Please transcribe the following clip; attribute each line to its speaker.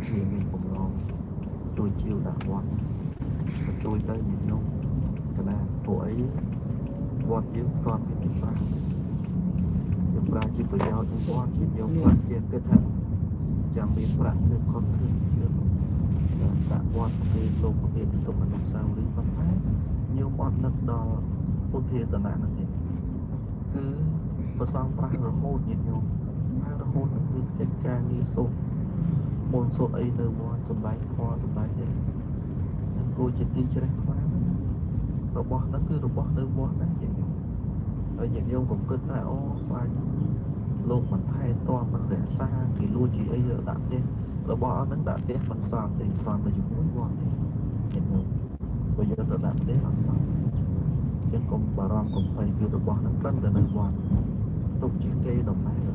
Speaker 1: ទ្ធាមានបំណងជួយជាវដាក់វត្តក៏ជួយទៅញាតិញោមកណាពួកអីវត្តយើងក៏មានគេប្រើយើងប្រើជាប្រយោជន៍នឹងវត្តញាតិញោមខ្លះជាគិតថាចាំមានប្រាក់ធ្វើខុសធ្វើយើងដាក់វត្តគេលោកគេទុកអនុស្សាវរីយ៍ប៉ុន្តែញោមអត់នឹកដល់ពុទ្ធាសនៈហ្នឹងទេគឺប្រសងប្រាស់រហូតញាតិញោមប្រើរហូតនឹងគឺកិច្ចការងារសូត្រមុនសូត្រអីនៅវត្តសម្ដែងធម៌សម្ដែងអីនឹងគួរជាទីជ្រះថ្លារបស់ហ្នឹងគឺរបស់នៅវត្តហ្នឹងញាតិញោមហើយញាតិញោមកុំគិតថាអូខ្លាចលោកមិនថែទាំមិនរក្សាគេលួចគេអីដាក់ផ្ទះរបស់អស់ហ្នឹងដាក់ផ្ទះមិនសមទេសមទៅជាមួយវត្តទេញាតិញោមបើយកទៅដាក់ផ្ទះអត់សមចឹងកុំបារម្ភកុំភ័យគឺរបស់ហ្នឹងត្រឹមតែនៅវត្តទុកជាគេដំណែ